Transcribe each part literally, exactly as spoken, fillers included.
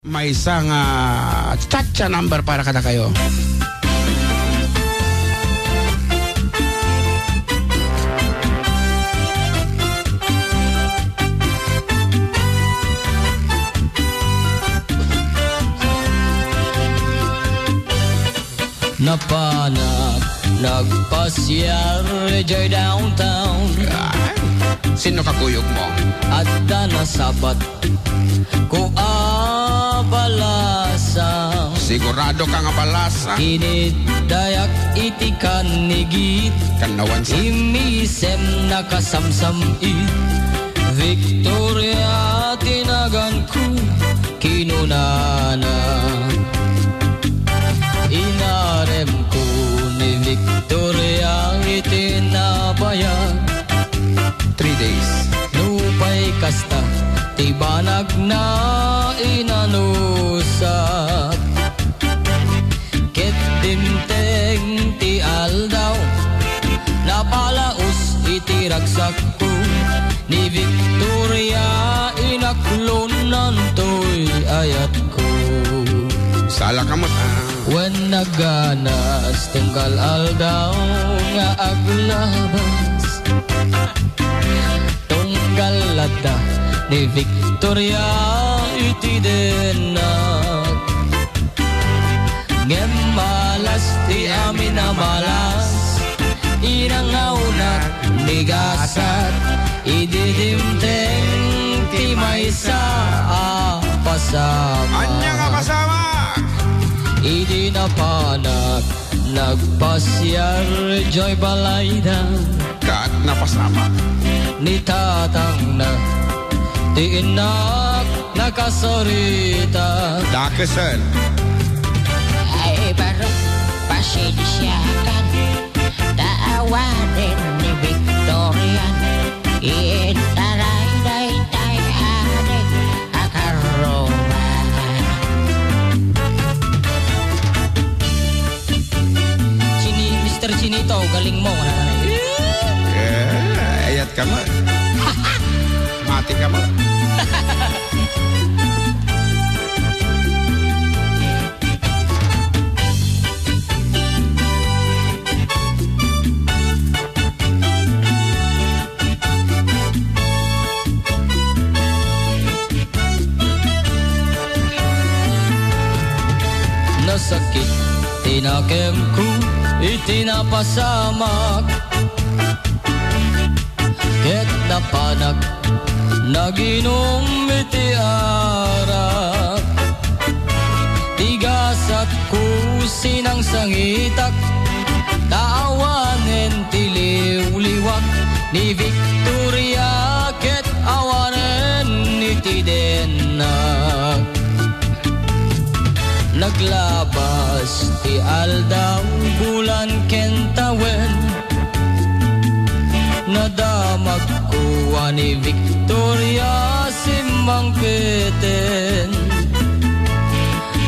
Maysa nga cha-cha number para kadakayo. Napanak, nagpasiar idiay downtown. Ay, sino kakuyogmo? Adda nasabat ko a balasa. Sigurado ka nga balasa? Iniddayak iti kannigit. Kannawan sa? Imisem nakasamsam-it. Victoria ti naganko. Kinunana, inaremko ni Victoria iti nabayag. Three days. Nupay kasta ti banagna inanusak. Ket dimteng ti aldaw, napalaus iti ragsakko ni Victoria, inaklonnantoy ayatko. Sala ka met, ah. Wen naganas tunggal aldaw nga aglabas. Tunggal adda ni Victoria iti dennak. Ngem malas ti amin a malas, inangawnak ni gasat, idi dimteng ti maysa a pasamak. Ania nga pasamak? Idi napanak, nagpasiar idiay balayda. Ket napasamak. Ni tatangna, ti innak nakasarita. Dakesen. Ay, barok, pasensiakan. Ta awanen ni Victorian. Intaray daytay adik a karruma. Chini-, Mister Chinito, galing mo. Eh, ayat ka mo. Mati ka mo. Nasakit ti nakemko iti napasamak, ket napanak naginum iti arak. Ti gasatko sinangsangitak, ta awanen ti liwliwak ni Victoria ket awanen iti dennak. Naglabas ti aldaw, bulan ken tawen. Nadamagko a ni Victoria simmangpeten.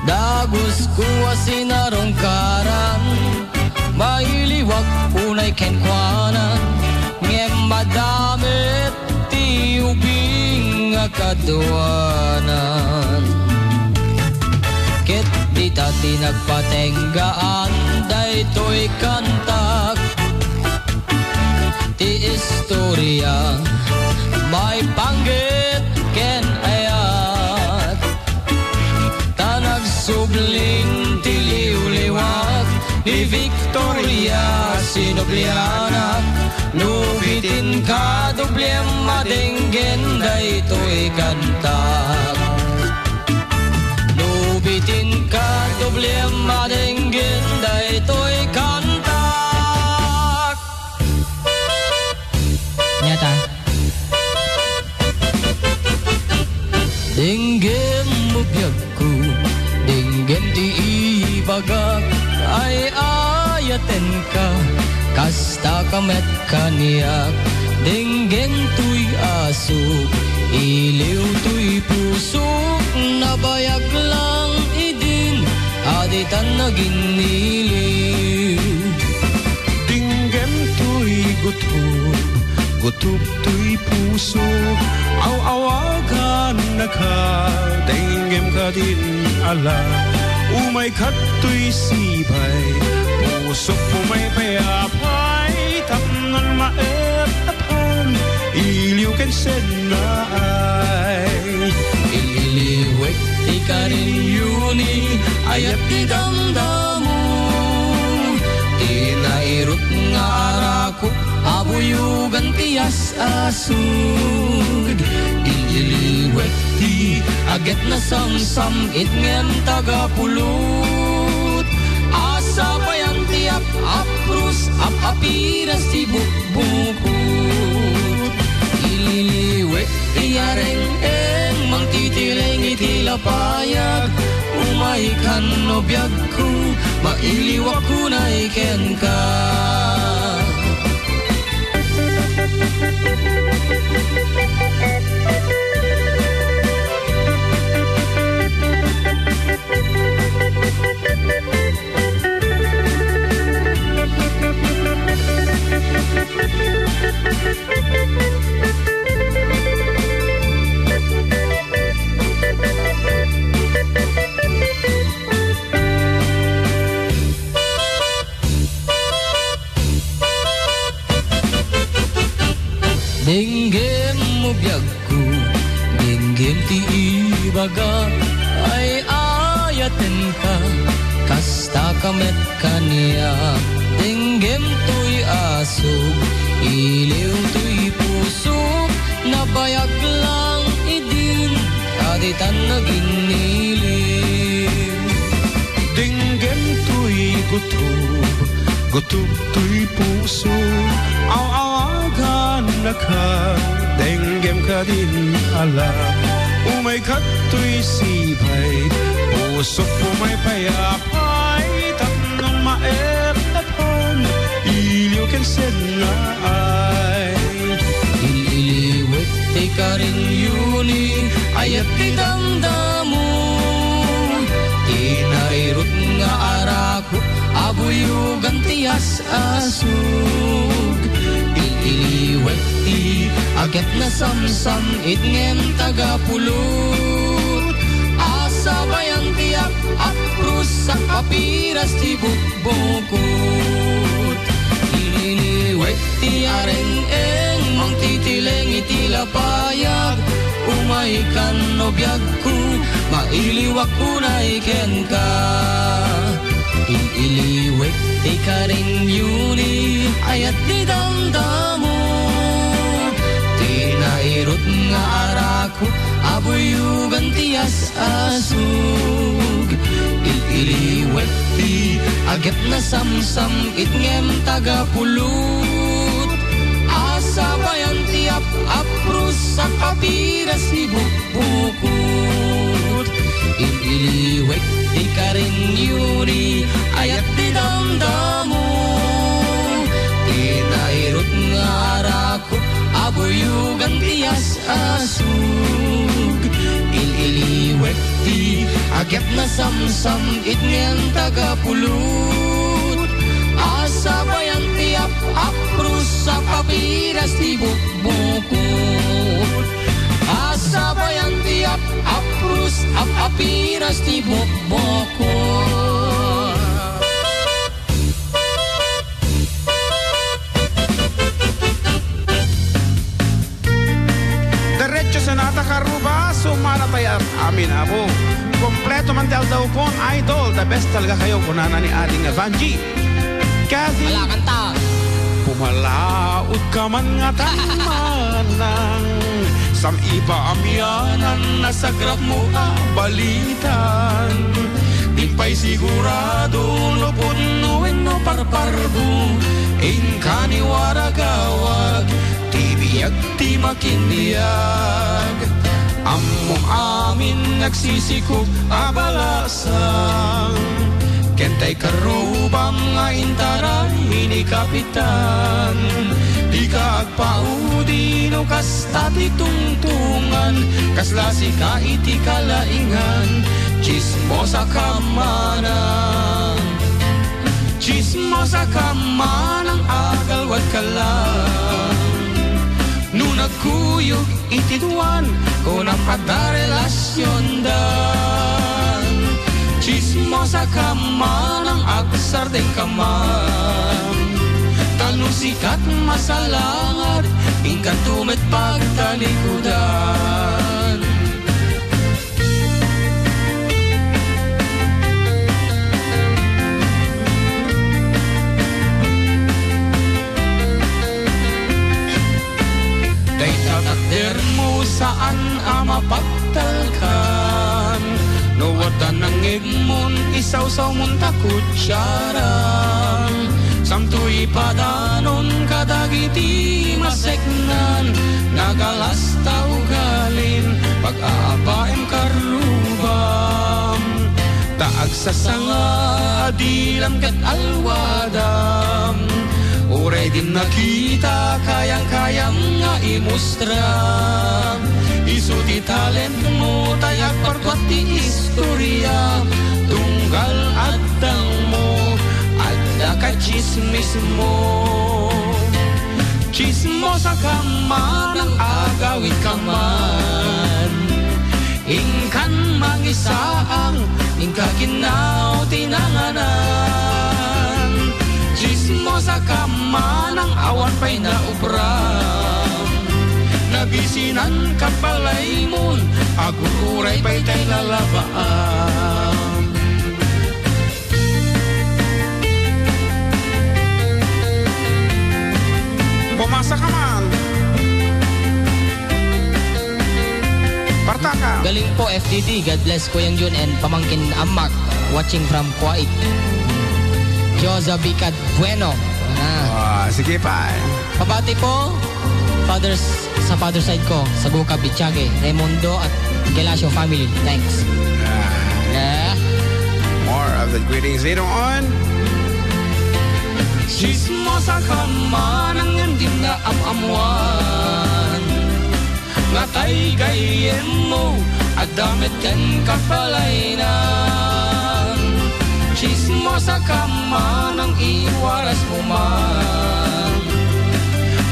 Dagusko a sinarungkaran, mailiwak unay kenkuana, ngem adda met ti ubing a kaduanan. Ket dita ti nagpatenggaan daytoy kantak. Ti istoria maipanggep ken ayat, ta nagsubling ti liwliwak ni Victoria sinublianak. No bitin ka dubliem madenggen daytoy kantak. No bitin ka dubliem madenggen daytoy kantak. Nyata. Denggem mo biagko, denggem ti ibagak, ay-ayatenka, kasta ka met kaniak. Denggem toy asuk, iliw toy pusok, nabayag lang idin, a ditan naginniliw. Denggem toy gutgod, Tubtoy puso, aw-awaganka, denggem kadin ala. Umay kadtoy sibay, pusok pumaypay apay, tapnon maep-epan, iliw ken sennaay. Ililiwek ti karinyo ni ayat ti damdamo, ti nairut nga arak ko, abuyogan ti as-asug. Ililiwek ti aget nasamsam-it ngem tagapulot. Asabayan ti ap-aprus, ap-apiras ti bukbukot. Ililiwek ti areng-eng, mangtitileng iti lapayag. Umaykan no biag ko, mailiwak kunay kenka. Denggem mo biagko, denggem ti ibaga, ay-ayatenka, kastaka met kaniak. Denggem toy asog, iliw toy pusok, nabayag lang idin, aditan naginnilim. Denggem toy gutob, gutob toy puso, aw-awagannaka, denggem kadin ala. Umay kadtoy sibay, pusok pumaypay apay, tapno maep-epan, iliw ken sennaay. Il-iliwek ti karinyo ni ayat ti damdamo. Ti nairut nga arak, abuyogan ti as-asug. Il-iliwek ti aget nasamsam-it ngem tagapulot. Asabayan ti ap-aprus, ap-apiras ti bukbukot. Ililiwek ti areng-eng, mangtitileng iti lapayag. Umaykan no biagko, mailiwak kunay kenka. Il-iliwek ti karinyo ni ayat ti damdamo. Ti nairut nga arak, abuyogan ti as-asug. Il-iliwek ti aget nasamsam-it ngem tagapulot. Asabayan ti ap-aprus, ap-apiras ti bukbukot. Il-iliwek ti karinyo ni ayat ti damdamo. Ti nairut nga arak, abuyogan ti as-asug. Il-iliwek ti aget nasamsam-it ngem tagapulot. Asabayan ti ap-aprus, ap-apiras ti bukbukot. Asabayan ti ap-aprus, ap-apiras ti bukbukot. Diretso sa nata karuba, sumara tayo amin, apo. Kompleto man ti aldawkon, idol. The best talaga kayo, kunana ni Ading Vanji. Kathy. Wala kanta. Pumalaod ka man nga tan manang. Sam-ipaamianan, nasagrapmo a balitan. Di pay sigurado no pudno wenno parparbo, inka ni waragawag, ti biag ti makinbiag. Ammom amin agsisiko a balasang, ken tay karubam nga intaray ni Kapitan. Dika agpaudi no kasta ti tungtungan, kasla sika iti kalaingan. Chismosa ka manang, chismosa ka manang, agalwad ka lang. Uyog iti duan, kunam adda relasiondan. Chismosa ka manang agsardeng ka man. Ta no sikat masalangad, inkanto met pagtalikudan. Dayta takdermo saan a mapagtalkan. No adda nangngegmon, isawsawmon ta kutsarang. Santo ipadanon kadagiti maseknan, nagalas ta ugalin, pag-aapaem karrubam. Ta agsasanga a dilam ket alwadam, uray dim nakita, kayang-kayam nga imustra. Isu ti talentmo, tay agpartuat ti istoria, tunggal addangmo, adda ka chismismo. Chismosa ka manang agawid ka man. Inkan mangisaang, inka kinnaw ti nanganan. Chismosa ka manang awan pay naubra. Nabisinan ka palaymon, agur-uray pay tay lalabaan. Pumasa ka man. Parta ka. Galing po, F D D. God bless, Kuya Jun and Pamangkin Amak. Watching from Kuwait. Joza Bicad Bueno. Ah. Ah, sige pa. Pabati po, Father sa father side ko, Saguka, Bichage, Raimundo at Gelacio family. Thanks. Ah. Yeah. More of the greetings later on. Chismosa ka manang ngem dim naam-amuan. Nga tay gayyemmo, adda met ken kabalayna. Chismosa ka manang iwarasmo man.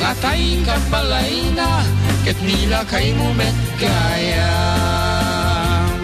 Nga tay kabalayna, ket nilakaymo met gayam.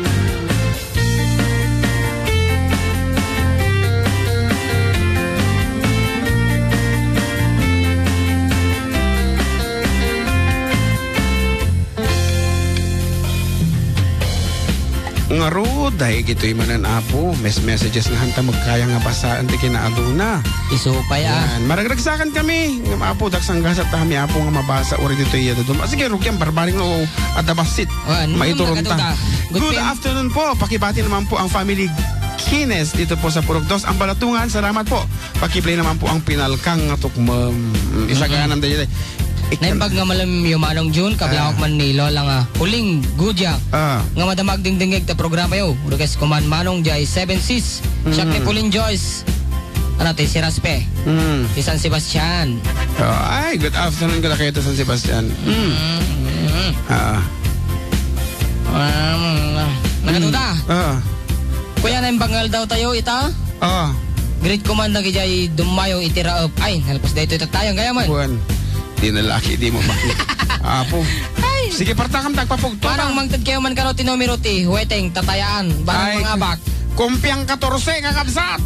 Ngarud, dagitoy manen, Apo, mes-, messages nga hanta magkaya nga basaen ti kinaaduna. Isu pay, ah. Yan. Maragragsakan kami. Ngem, Apo, daksanggasat ta kami, Apo, nga mabasa. Uri ditoy iya dudum. Ah, sige, rugian, barbaring no, adda bassit. Wan, maituron ta. Good afternoon po. Pakibati naman po ang family Kines dito po sa Purok Dos, ang Balatungan. Salamat po. Pakiplay naman po ang Pinalkang nga Tukmem. Mm, isa ka nanda dyan eh. Naimbag nga malem yo, Manong Jun, kablawak man ni Lola nga Uling Gudya. Ah. Nga madama agdingdingeg ta programa yo. Request ko man, Manong, jay Seven Seas. Siak ni Pauline Joyce. Ano, ti Siraspe. Mm. Ti San Sebastian. Oh, ay, good afternoon, kada kayo, ti San Sebastian. Mm. Mm. Ah. Um, nakaduda. Ah. Kuya, naimbag nga aldaw tayo, ita? Ah. Greet ko man dagiti dummayo iti raep. Ay, nalpas daytoy tattayang gayam. Kuan. Di na laki, di mo maki-, Apo. Ay. Sige, partakam, tagpapugto. Parang mangted kayo man kano ti numero ti Hueteng Tatayaan. Barang ay, mga abak. Kumpiang katorse, kakabsat.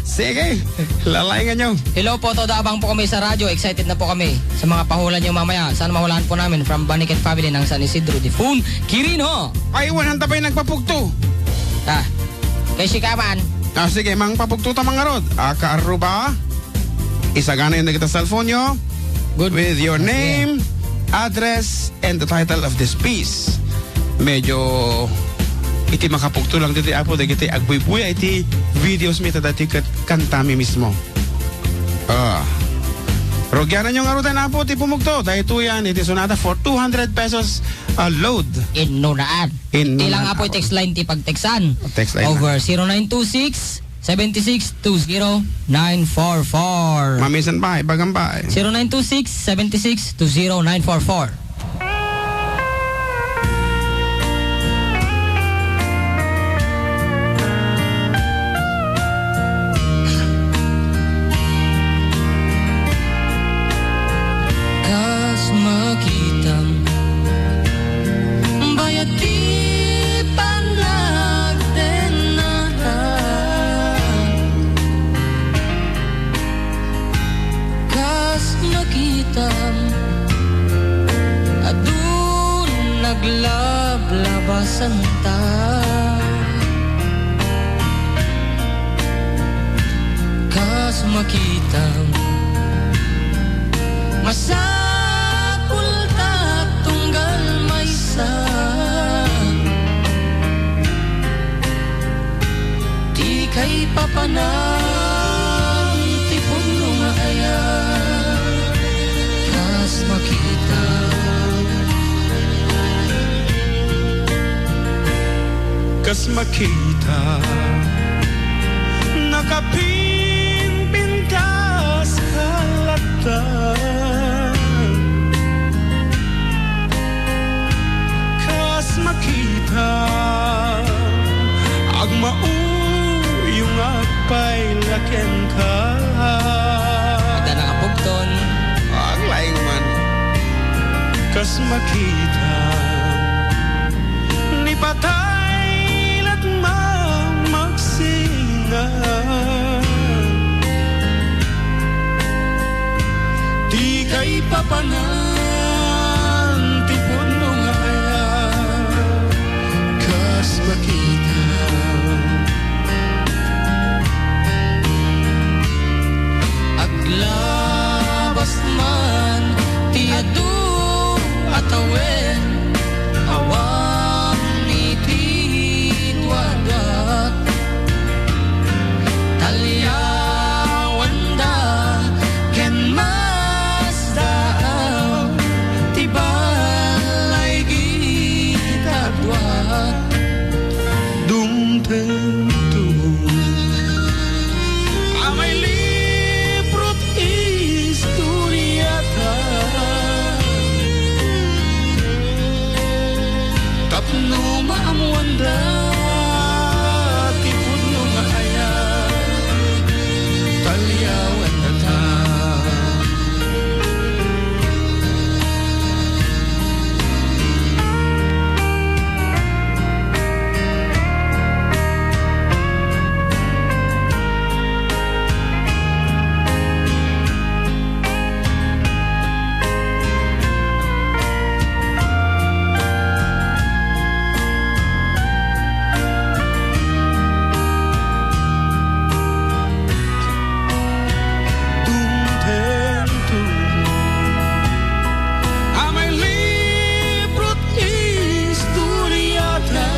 Sige, lalaingan nyo. Hello po, todo abang po kami sa radyo. Excited na po kami sa mga pahulan nyo mamaya. Sana mahulaan po namin from Baniket family ng San Isidro de Fun, Quirino. Ay, one hundred pa yung nagpapugto. Ah, kay si Kaman. Ah, sige, mangpapugto ta mangarod. Ah, kaaruba, isagana yung nagita cellphone nyo. Good. With your name, address, and the title of this piece. Medyo iti makapugto lang diti, Apo, dagiti agbuybuya iti videos mi, ta dati ket kantami mismo. Ah. Rugianan nyo nga ruten, Apo, ti pumugto. Daytoyan iti sonada for two hundred pesos a load. Inunaan. Inunaan, Apo. Ilang, Apo, text line ti pagtextan. Text line na. Over zero nine two six, seven six two zero nine four four. Mamisan pa, ibagan pa, eh. Zero nine two six, seven six two zero nine four four. Kas makita Kaipapanan ti pudno nga ayat, kas makita. Kas makita, nakapinpintas ka latta. Kas makita, agmauyong agpayla kenka. Adda nakapugton. Aglaing man. Kas makita, ni patay lat mamagsinga. Ti kaipapanan ti pudno nga ayat, kas makita. Aglabas man ti adu a tawen, awan iti tuadak. Taliawanda ken masdaaw ti balay gita dua. Dumtengto a mailibrot istoriata. Tapno maammoanda ti pudno nga ayat, taliawendata. Dumtengto a mailibrot istoriata.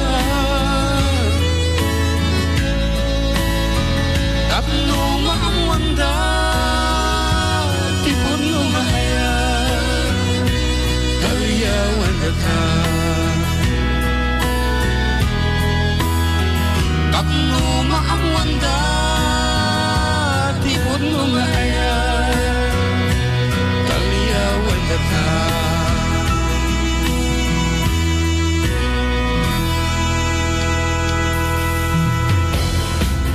Tapno maammoanda ti pudno nga ayat, taliawendata. Tapno maammoanda ti pudno nga ayat, taliawendata.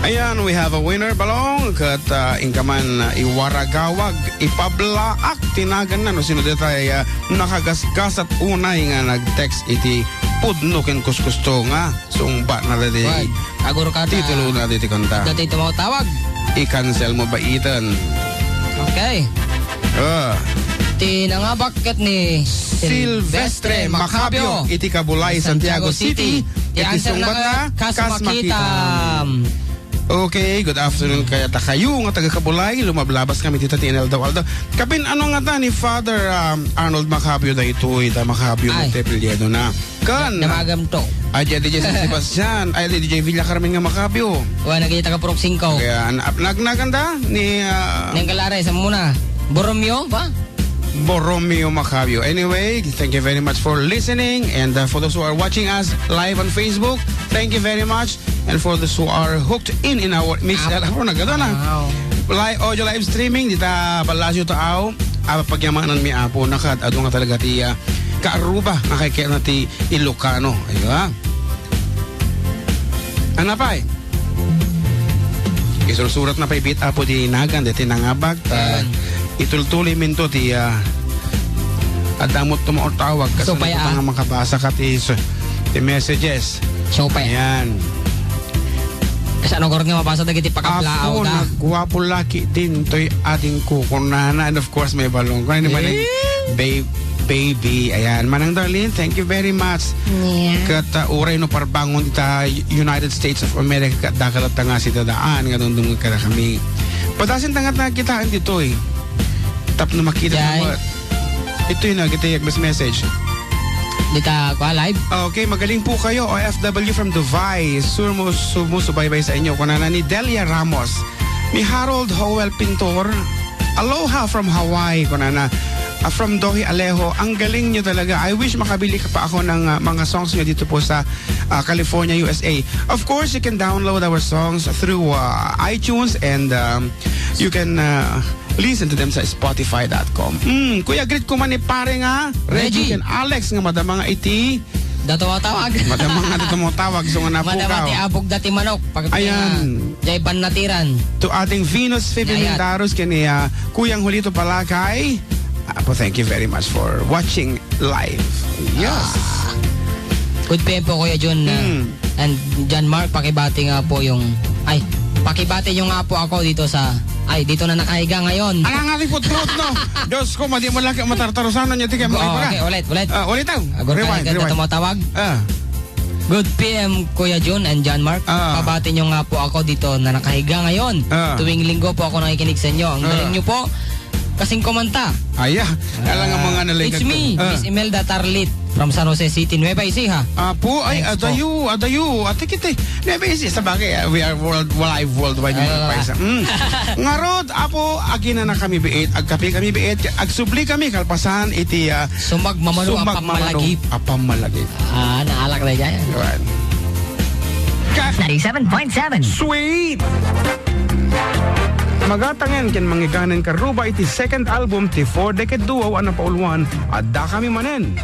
Ayan, we have a winner, Balong. Ket, ah, inka man, ah, iwaragawag, ipablaak ti naganna no sino daytay, ah, nakagasgasat unay nga nag-text iti pudno ken kuskusto nga sungbatna daydi. Wan, agur ka ta. Titulo na daydi kanta. Dati tumawag. I-cancel mo ba iten? Okay. Ah. Ti nangabak ket ni Silvestre Silvestre Macabio Macabio iti Kabulay, Santiago Santiago City. City. Ti Iti answer sungbat na, na, kas kas makita. Makita. Okay, good afternoon kaya ta kayo nga taga Kabulay. Lumablabas kami dita ti inaldaw-aldaw. Kapin ano nga ta ni Father, um, Arnold Macabio daytoy, ta Macabio Ay. Ti apelyido na. Kan. Damagam to. Ay, di, di San Sebastian. Ay, di, di Villa Carmen nga Macabio. Wa, nagita ka Purok Singko. Kaya, an-, ap-, nag-, naganda ni, ah, Neng Kalares, amo na. Borromeo ba? Borromeo Macabio. Anyway, thank you very much for listening. And, uh, for those who are watching us live on Facebook, thank you very much. And for those who are hooked in in our mix, Apo. Apo, nagkado na. Wow. Live, audio live streaming, dita Palacio Taaw. Ah, pagyamanan mi, Apo, nakat, adu nga talaga ti, ah, kaaruba, nga kay kaya na ti Ilocano. Ayo, ah. Ano pa, eh? Isursurat na pay bit, Apo, di nagan, deti nangabak, ta Ayan. Itultuloy minto ti, ah, adamot tumaor tawag, kasi Supaya, ano pa ah. Nga makabasa ka ti, ti messages. Supaya. Ayan. Kasi ano, garo nga mabasa dagiti pakablaaw Apo, da. Nagwapo laki din, toy ading kukunana, and of course, may balong ko. Ano naman, Eh? Babe, baby. Ayan. Manang Darlene, thank you very much. Yeah. Ket, uh, uray no parbangon ita United States of America, ket dakal ta nga sita daan nga dumdum kada kami. Padasin ta nga nagkitaan ditoy. Tapno makita Jay. Mo. Itoy na, kita yung message. Dita, kwa, live? Okay, magaling po kayo, O F W from Dubai. Sumu-, sumusubaybay sa inyo. Kunana ni Delia Ramos, ni Harold Howell Pintor. Aloha from Hawaii, kunana. Ah, from Dohi Alejo, ang galing nyo talaga. I wish makabili ka pa ako ng ah, mga songs nyo dito po sa ah, California, U S A. Of course, you can download our songs through ah, iTunes and um, you can ah, listen to them sa spotify dot com. Mm, kuya, greet ko man ni pare nga Reggie Reggie. and Alex nga madama nga iti Dato tawag. Madama nga dato mo tawag, so nga Madama napukaw. ti abog dati manok. Pag Ayan. Jay Ban Natiran. To ating Venus Febe Yayat. Mindaros kani ah, Kuyang Julito Palakay. Apo, thank you very much for watching live. Yes. Good P M po, Kuya Jun, uh, Mm. and John Mark, pakibati nga po yung, ay, pakibati nyo nga po ako dito sa, ay, dito na nakahiga ngayon. Ala nga, lipot-lipot, no? Diyos ko, madi mo lang kayo matartarusanan niya, tika, Oo, mga okay, ulit, ulit. Ah, ulit daw. Ah, good Rewind, time, rewind. Tumatawag. Ah. Good P M, Kuya Jun and John Mark. Ah. Pabati nyo nga po ako dito na nakahiga ngayon. Ah. Tuwing linggo po ako nakikinig sa inyo. Ang Ah. galing nyo po. Kasing kumanta. Aya, alam nga mga Ah, nalikat it's me, ko. Ah. Miss Imelda Tarlit from San Jose City, Nueva Ecija. Apo, ay, Thanks po. adayo, adayo. Ate kita, eh. Nueva Ecija, sa bagay, ah, we are world, live worldwide, mga Ah. paisa. Mm. Ngarod, apo, agina na kami biit, agkape kami biit, agsubli kami, kalpasan, iti, ah, Sumag mamano a sumag mamano pamalagip. a pamalagip. Ah, naalak na dyan. Diba? Ka- ninety-seven point seven. Sweet! Magatangen ken mangiganen karuba iti second album ti Four Decade Duo a napauluan, Adda Kami Manen.